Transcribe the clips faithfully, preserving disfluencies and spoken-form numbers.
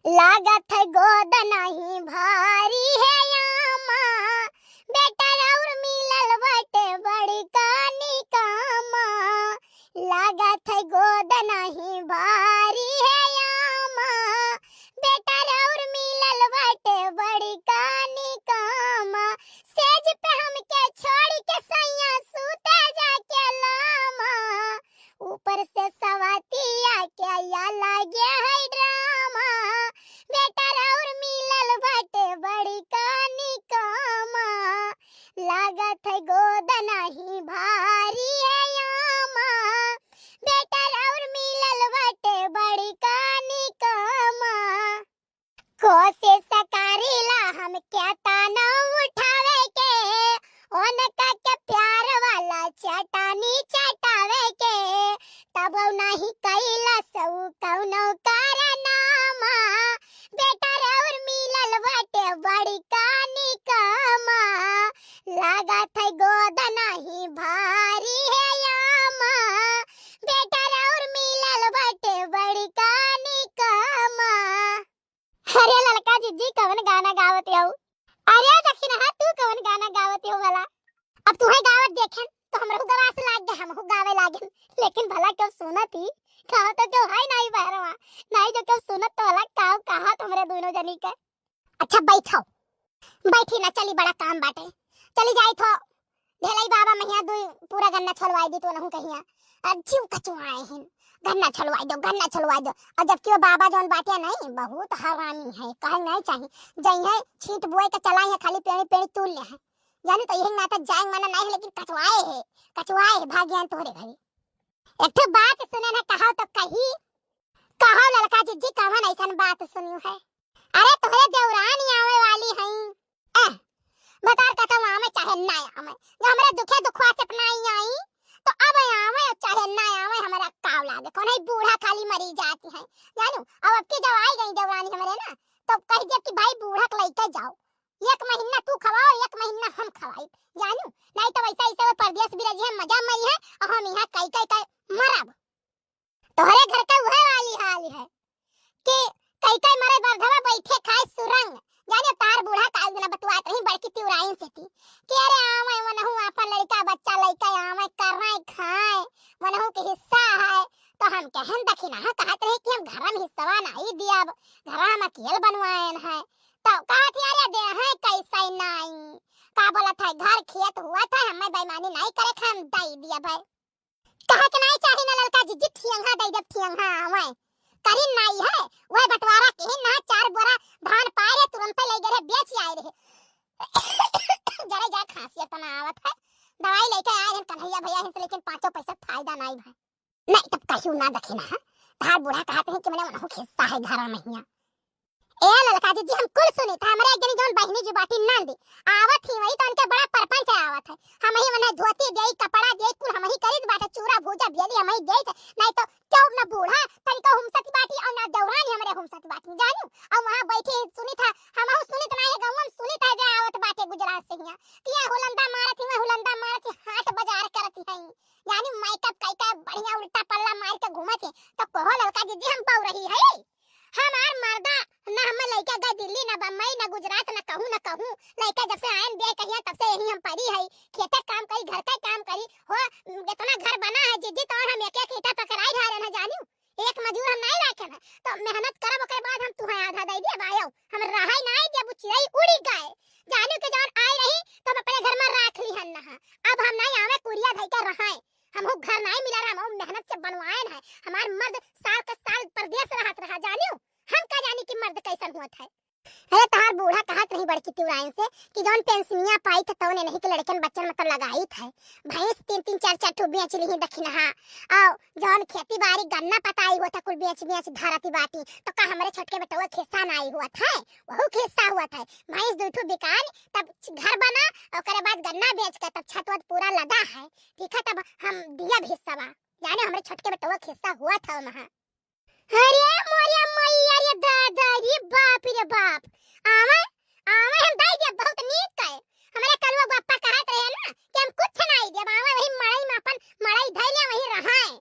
लागत है गोद नहीं भारी है आमा, बेटा राउर मिलल बाटे बड़का निकामा। लागत है गोद नहीं भारी है आमा, बेटा राउर मिलल बाटे बड़का निकामा। सेज पे हमके छोड़ के सैया सूते जाके लामा, ऊपर से सवतिया के या लागे है ड्रामा, बेटा राउर मिलल बाटे बड़का निकामा। लागत है गोद नहीं भारी है आमा, बेटा राउर मिलल बाटे बड़का निकामा। कोशिश करीला हम केतना उठावे के, उनका के प्यार वाला चटानी चटावे के, तब नहीं कैला सऊ कौनो कारनामा। बेटा राउर मिलल बाटे बड़का निकामा, लागत है गोद नहीं भारी है आमा। बेटा राउर मिलल बाटे बड़का निकामा। अरे ललका जिज्जी, कवन गाना गावत हऊ? अरे दखिनहा, तू कवन गाना गावत हऊ भला? अब तुहई गावत देखेन तो हमरहू गवास लाग गए, हमहू गावे लागेन। लेकिन भला केहू सुनत ही? गावत तो केहू है नाई बहरवा, नाई जो केहू सुनत तो भला काव कहा तो हमरे दोनों जनी के। अच्छा बैठो, बैठी ना, चली बड़ा काम बाटे, चली जाई थो। भेलई बाबा महिया दुई पूरा गन्ना छोलवाई दी तो नहू कहिया। अब जीव कचुआए हैं, गन्ना छोलवाई दो, गन्ना छोलवाई दो। और जबकि वो बाबा जौन बाटिया नहीं, बहुत हरामी है, कहे नहीं चाहिए। जई है छींट बुआई के चलाई है, खाली पेड़ी पेड़ी तूल ले है। जानी तो यही नाटक जाए मना नहीं है, लेकिन कचुआए है, कचुआए है, भाग्यान तोहरे घरे। एक ठो बात सुने ना, कहो तो कही। कहो ललका जिज्जी, कवन ऐसन बात सुनियो है? अरे तोहरे देवरानी आवे वाली हई। ए, बतार कहता हूँ, आवे चाहे ना आवे, जो हमरे दुखे दुखवा से अपना ही आई, तो अब आवे चाहे ना आवे, हमरा काव लागे, कौन है बूढ़ा खाली मरी जाती है, जानू। अब अब की जब आई गई देवरानी हमरे ना, तो कह दिया कि भाई बूढ़ा के लइके जाओ, एक महीना तू खवाओ, एक महीना हम खवाई, जानू। नहीं तो वैसा ऐसे वो परदेश बिरजी है, मजा मरी है, और हम यहाँ कई कई कई मरब। तोहरे घर का उहे वाली हाल है कि कई कई मरे बरधवा बैठे खाए सुरंग। जाने तार बूढ़ा काल दिना बतुआत रही बड़की तिवराइन से थी कि अरे आवे वनहु आपन लड़का बच्चा लइका आवे कराए खाए, वनहु के हिस्सा है। तो हम कहन दखिना कहत रहे कि हम घर में हिस्सा नहीं दियब, घर हम अकेल बनवाएन है। तो कहत अरे दे है कैसे नाई, का बोलत है घर खेत हुआ था, हमें बेईमानी नहीं करे, हम दे दियब है। कहे के नाई चाही ना ललका जिज्जी, ठियंगा दे देब, ठियंगा आवे। करीन नाई है, वह बंटवारा के ही ना चार बोरा धान पाए रहे, तुरंते ले गए रहे, बेच आए रहे। जरे जा खांसी इतना आवत है, दवाई लेके आए हैं कन्हैया भैया हैं से, लेकिन पाँचों पैसा फायदा नाई भाई। नहीं तब कहियो ना दखिना है, तार बूढ़ा कहते हैं कि मैंने उन्हों खिस्सा है घर में हिया। ए ललका जिज्जी, हम कुल सुनी था, हमरे एक जनी जौन बहिनी जी बाटी नंद आवत ही वही तो उनके बड़ा परपंच आवत है। हम ही मने धोती देई, कपड़ा देई, कुल हम ही करीत बाटे, चूरा भूजा बेली हम ही देई, नहीं तो क्यों ना बूढ़ा तनिको हुमसत बाटी और ना देवरानी हमरे हुमसत बाटी, जानू। और वहाँ बैठी सुनी था, हम हूँ सुनित ना है, गाँव में सुनित है जे आवत बाटे गुजरात से हिया, कि ये हुलंदा मारत ही, हुलंदा मारत ही, हाट बाजार करत ही, जानू। मेकअप कई का बढ़िया उल्टा पल्ला मार के घूमत ही, तो कहो ललका जिज्जी हम बउरही है। हमार मर्दा ना हमें लइका गए दिल्ली, ना बम्बई, ना गुजरात, ना कहूँ, ना कहूँ। लइका जब से आयन बिया कहिया, तब से यही हम परी है। खेते काम करी, घर का काम करी। हो, इतना घर बना है जिज्जी, तो हम एक एक ईंटा पकड़ाई ढारे ना जानियो। एक मजूर हम नहीं रखे हैं, तो मेहनत करब, ओकरे बाद हम तुहे आधा दे दिए, आयो। हम रहाई नहीं दिया, वो चिड़ई उड़ी गए। जानियो कि जौन आई रही, तो हम अपने घर में राख ली हन नहा। अब हम नहीं आवे, कुरिया धई के रहाए। हमहू घर नाई मिला रहा, हमहू मेहनत से बनवाएन है। हमार मर्द साल का साल परदेस रहत रहा, जानियो। हम का जानी कि मर्द कैसन होत है। अरे तहार बूढ़ा कहत रही बड़की तिवराइन से कि जौन पेंशनिया पाई थे तौन नहीं के लड़कन बच्चन मतलब लगाई थे। भैंस तीन तीन चार चार ठो बेच ली दखिनहा। और जौन खेती बाड़ी गन्ना पताई होता कुल बेच बेच धरती बाटी। तो का हमरे छोटके बेटवा खिस्सा नाई हुआ था? वहू खिस्सा हुआ था। भैंस दू ठो बिकान, तब घर बना, ओकरे बाद गन्ना बेच के तब छत वत पूरा लदा है। ठीक है, तब हम दिया हिस्सा बा, जाने हमरे छोटके बेटवा खिस्सा हुआ था वहाँ। अरे मोरे मैया रे दादा रे बाप रे बाप। आवे, आवे हम दाई दिया बहुत नीक है। हमरे कलुआ बापा कहत रहे ना कि हम कुछ नहीं देब, आवे वही मड़ई में अपन मड़ई धइले वही रहाए।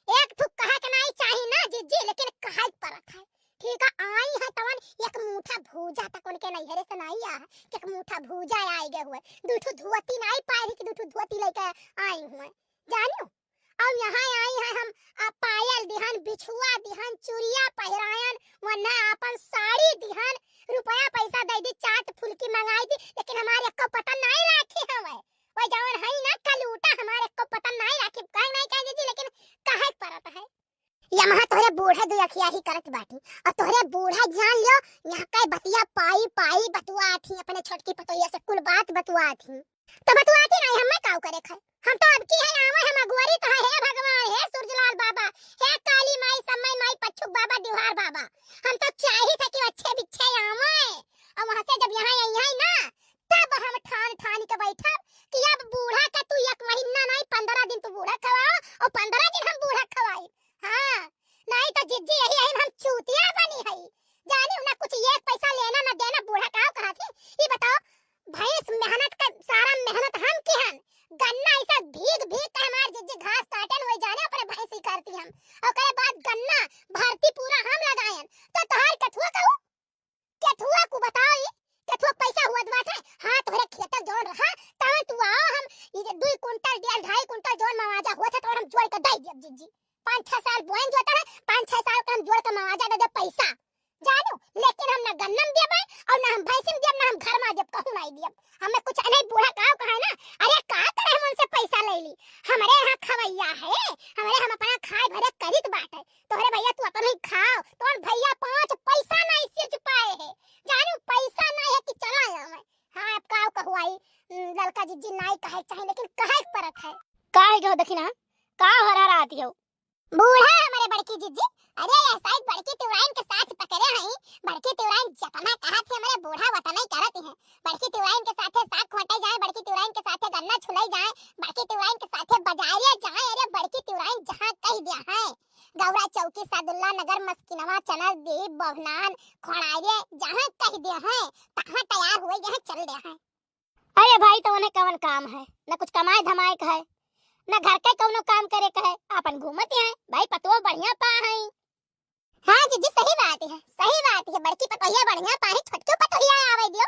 एक ठुक कहा के नहीं चाही ना जिज्जी, लेकिन कहा ही परत है। ठीक है, आई है तवन मुठा भूजा तक उनके नैहरे से नाई आ, कि एक मुठा भूजा आए गए हुए, दू ठो धोती नाई पाए रही कि दू ठो धोती लेके आई हुए, जानियो। अब यहाँ आई है हम, आ, पायल दिहन, बिछुआ दिहन, चुरिया पहिरायन, वन्ना आपन साड़ी दिहन, रुपया पैसा दे दी, चाट फुल्की मंगाई दी, लेकिन हमारे एको पता नाई राखी हवे। वह जवन है ना कलूटा, हमारे एको पता नाई राखी, कहे नाई कहे जी, लेकिन कहे के परत है। यमहा तोहरे बूढ़ा दुई अखियाही करत बाटी, और तोहरे बूढ़ा जान लियो, यहाँ के बतिया पाई पाई बतुआत ही, अपने छोटकी पतोहिया से कुल बात बतुआत ही। तो बतुआत ही नहीं, हमें काऊ करे खाए, हम तो अब की है आवे, हम अगुवारी तो है, हे भगवान, हे सूरजलाल बाबा, हे काली माई, समय माई, पच्छुक बाबा, दिवार बाबा, हम तो चाहित है कि अच्छे बिच्छे आवे, और वहाँ से जब यहाँ आई है ना, तब हम ठान ठान के बैठब कि अब बूढ़ा के तू एक महीना नहीं, पन्द्रह दिन तू बूढ़ा खवाओ और पन्द्रह दिन हम बूढ़ा खवाई। हाँ, नहीं तो जिज्जी यही, यही हम चूतिया बनी है। जानी ना कुछ एक पैसा लेना ना देना, बूढ़ा काव कहा थी। ये बताओ, भैंस मेहनत का सारा मेहनत हम किहन, गन्ना ऐसा भीग भीग के हमार जिज्जी घास काटन हुए जाने अपने भैंस ही करती हम, और ओकरे बाद गन्ना भरती पूरा हम लगायन, तो तोहार कथुआ कहू, केथुआ को बताओ, ई केथुआ पैसा हुआ बाटे। हाँ, तोहरे खेत जौन रहा, तवन तू आओ, हम ई जे दुई कुंटल, डेढ़, ढाई कुंटल जौन मवाजा हुआ था, तो हम जोड़ के दे दियब जिज्जी। पाँच छह साल बोएन जोता है, पाँच छह साल का हम जोड़ के मवाजा दे दे पैसा। जानू, लेकिन हम ना गन्नम देबे और ना हम भैंसिम देब, ना हम घर में देब, कहूँ नहीं देब। हमें कुछ नहीं, बूढ़ा काव कहा है ना, अरे का करे हम उनसे पैसा ले ली, हमारे यहाँ खवैया है, हमारे हम अपना खाए भरे करित बाटे। तोहरे भैया तू अपन ही खाओ, तोहर भैया पाँच पैसा नहीं सिर्फ पाए है, जानू पैसा नहीं है कि चला आवे। हाँ, अब का कहू आई, उम, ललका जिज्जी नाई कहे के चाही, लेकिन कहे के परत है। का है जो देखी ना, का हरहराती हो? बूढ़ा हमारे बड़की जिज्जी, अरे ये साइड बड़की तिवराइन के साथ पकड़े हैं, बड़की तिवराइन जतना कहा थे हमारे बूढ़ा वतना ही करत है। बड़की तिवराइन के साथे साग खोटे जाए, बड़की तिवराइन के साथे गन्ना छुलाई जाए, बड़की तिवराइन के साथे बाजारे जाए, अरे बड़की तिवराइन जहाँ कह दिया है, गौरा चौकी, सादुल्ला नगर, मस्किनवा, चनर दीप, बभनान, खोड़ारे, जहाँ कह दे हैं, तहाँ तैयार हुए, यहाँ चल दे हैं। अरे भाई, तो उन्हें कवन काम है, न कुछ कमाए धमाए का है, न घर के कौनो काम करे का है, अपन घूमत हैं भाई, पतोह बढ़िया पा हैं। हाँ जिज्जी, सही बात है, सही बात है, बड़की पतोहिया बढ़िया पा है, छोटकी पतोहिया आवे दियो।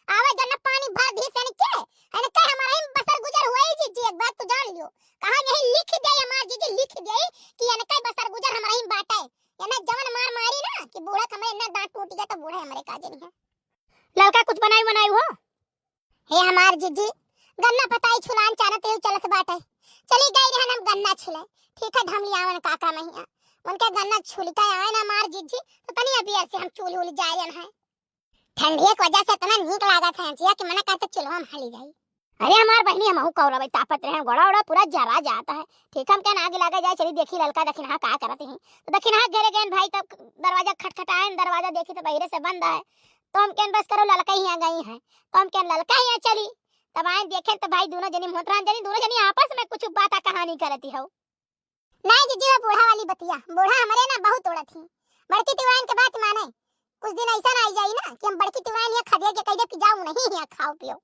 आवे जन पानी भर दी से के, है ना, कह हमारा ही बसर गुजर हुआ ही जिज्जी, एक बात तो जान लियो। कहा यही लिख दे हमार जिज्जी, लिख दे कि इनका बसर गुजर हमारा ही बाटे। ये ना जवन मार मारी ना कि बूढ़ा के हमरे ना दांत टूट गया तो बूढ़ा हमरे काजे नहीं है। ललका कुछ बनाई बनाई हो? हे हमार जिज्जी, गन्ना पताई छुलान चारत एहू चलत बाटे। चली गई रहन हम गन्ना छिले। ठीक है, ढमलियावन काका महिया। उनके गन्ना छुल के आए ना हमार जिज्जी, तो तनी अबियर से हम चूल्ही उली जाए रहन है। ठंडिया के वजह से इतना नीक लागत है जिया कि मना करते चूल्हा में हाली जाई। अरे हमार बहिनी, हमहू कौरवे तापत रहे, गोड़ा ओड़ा पूरा जरा जाता है। ठीक, हम कहन आग लागे जाए, चली देखी ललका दखिनहा का करत ही। तो दखिनहा घरे गए भाई, तब दरवाजा खटखटाए, दरवाजा देखी तो बहिरे से बंद है। तो हम कहन बस करो, ललका ही आ गई है। तो हम कहन ललका ही आ चली। तब आए देखे तो भाई दोनों जनी मोटरान जनी, दोनों जनी आपस में कुछ बात कहानी करती हो। नहीं जिज्जी, वो बूढ़ा वाली बतिया, बूढ़ा हमरे ना बहुत उड़त ही। बड़की तिवाइन के बात माने, कुछ दिन ऐसा ना आई जाई ना कि हम बड़की तिवाइन ये खदेड़ के कह दे कि जाओ नहीं यहाँ खाओ पियो।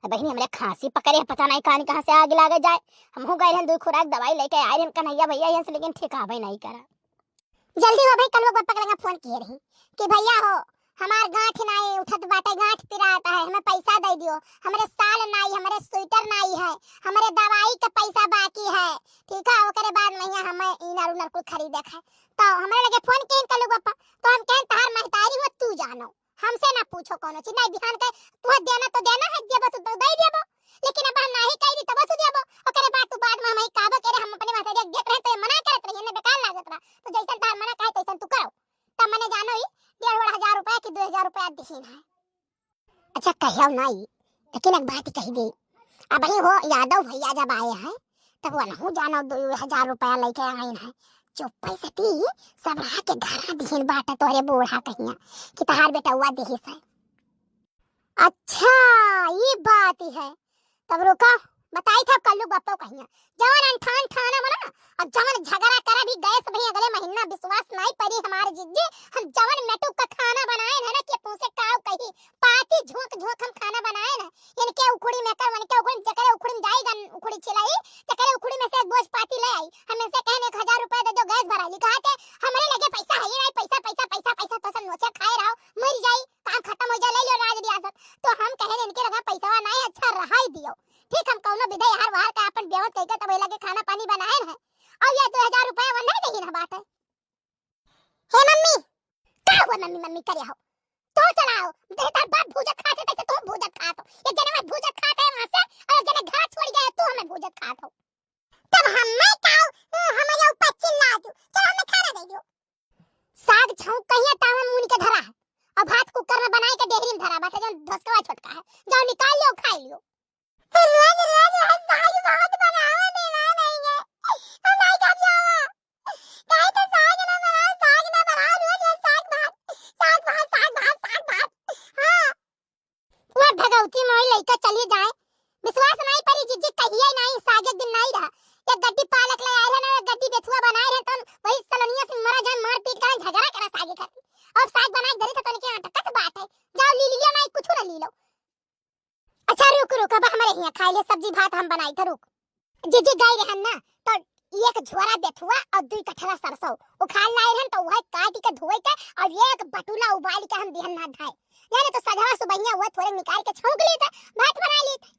ए बहिनी, हमरे खांसी पकड़े है, पता नहीं कहानी कहाँ से आग लागे जाए। हमहू गए रहन, दो खुराक दवाई लेके आए रहन कन्हैया भैया यहाँ से, लेकिन ठीक आवे नहीं करा। जल्दी हो भाई, कल वो पप्पा के लगा फोन किए रही कि भैया हो, हमार गांठ नाई उठत बाटे, गांठ पिरात है, हमें पैसा दे दियो, हमरे साल नाई, हमरे स्वेटर नाई है, हमरे दवाई का पैसा बाकी है, ठीक है, ओकरे बाद में यहाँ हमें इनर उनर कुल खरीदे है। तो हमरे लगे फोन किए कल वो पप्पा, तो हम कहन तहार महतारी हो, तू जानो, हमसे ना पूछो कोनो चीज, नहीं बिहान के तुहे देना तो देना है, देबो तो दे देबो, लेकिन अब हम नाही कह दी तब तू देबो, ओकरे बाद तू बाद में हमें कहबो के रे हम अपने महतारी के देत रहे तो ये मना करत रही, इन्हें बेकार लागत रहा, तो जैसन तहार मना कहे तैसन तू करो। तब मने जानो ही डेढ़ वेढ़ हजार रुपया कि दो हजार रुपया दिहीन है। अच्छा कहो नाई, लेकिन एक बात कही दे, अब ही हो यादव भैया जब आए हैं तब वनहू जानो दो हजार रुपया लेके आइन है। चुप्पे से ती सब रहा के धरा दिहीन बाटे तोहरे बूढ़ा कहिया कि तहार बेटउआ दिहिस है। अच्छा, ये बात है। तब रुका, बताई था कल्लू बप्पो कहिया। जवन अनठान ठाना बना, और जवन झगड़ा करा भी गैस भी अगले महीना विश्वास नहीं पड़ी हमारे जिज्जी। हम जवन मेटू का खाना बनाए है ना कि पूछे काव कही, पाती झोंक झोंक हम खाना बनाए ना। इनके उखड़ी में कर, उनके उखड़ी में, जकरे उखड़ी में जाई गन, उखड़ी छिलाई, जकरे उखड़ी में से एक बोझ पाती ले आई। हम इनसे कहन एक हजार रुपया दे दो, गैस भरा। लिखा के हमरे लगे पैसा है ही नहीं, पैसा, पैसा, पैसा, पैसा, तो सब नोचे खाए रहो, मर जाई, काम खत्म हो जाए, ले लो राज रियासत। तो हम कहे इनके लगा पैसा नहीं, अच्छा रहा ही दियो। ठीक, हम कौनो विधे यार वार का अपन बेवत कह के तब लगे खाना पानी बनाए हैं। और ये दो हजार रुपया वो नहीं देही ना बाटे। हे मम्मी, का हुआ मम्मी, मम्मी करे हो? तो चलाओ, जैसे तार बाप भूजत खाते तैसे तुम भूजत खात हो। एक जने में भूजत खाते हैं वहां से, और एक जने घर छोड़ गए, तू हमें भूजत खात हो। तब हम मैं खाओ, हमारे ऊपर चिल्ला दो, चलो हमें खाना दे दो। साग छौंक कहिए तावन मुन के धरा है, और भात कुकर में बनाए के डेहरी में धरा बाटे, जौन धसकवा छोटका है, जाओ निकाल लियो, खाई लियो। रोज, रोज, रोज साग भात बनावे में ना नहीं है, हम नहीं खा जावा। काहे तो साग ना बनाओ, साग ना बनाओ, रोज, रोज साग भात, साग भात, साग भात, साग भात। हाँ। वह भगवती मोई लइका चली जाए, विश्वास नहीं परी जिज्जी, कहिए नहीं, सागे दिन नहीं रहा। एक गड्डी पालक ले आए रहे ना, एक गड्डी बेथुआ बनाए रहे, तो वही सलोनिया से मरा जान, मार पीट करें, झगड़ा करा सागे खातिर। अब साग बनाए धरे तो तनिके आटा तक बात है, जाओ ली लियो नहीं, कुछ ना ली लो। अच्छा रुक रुक, अब हमारे यहाँ खाए ले सब्जी भात हम बनाई था, रुक। जिज्जी गई रहन ना, तो एक झोरा बेथुआ और दुई कठरा सरसों उखाड़ लाए रहन, तो वह काट के धोए के और एक बटुला उबाल के हम दिहन ना धाए। जाने तो सजवा सुबहिया हुआ थोड़े निकाल के छौंक ली थे, भात बना ली थे।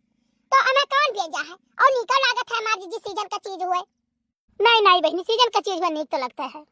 तो हमें कौन बेच जा है? और निकल लागत है हमार जिज्जी सीजन का चीज हुए। नहीं, नहीं बहनी, सीजन का चीज हुआ नीक तो लगता है।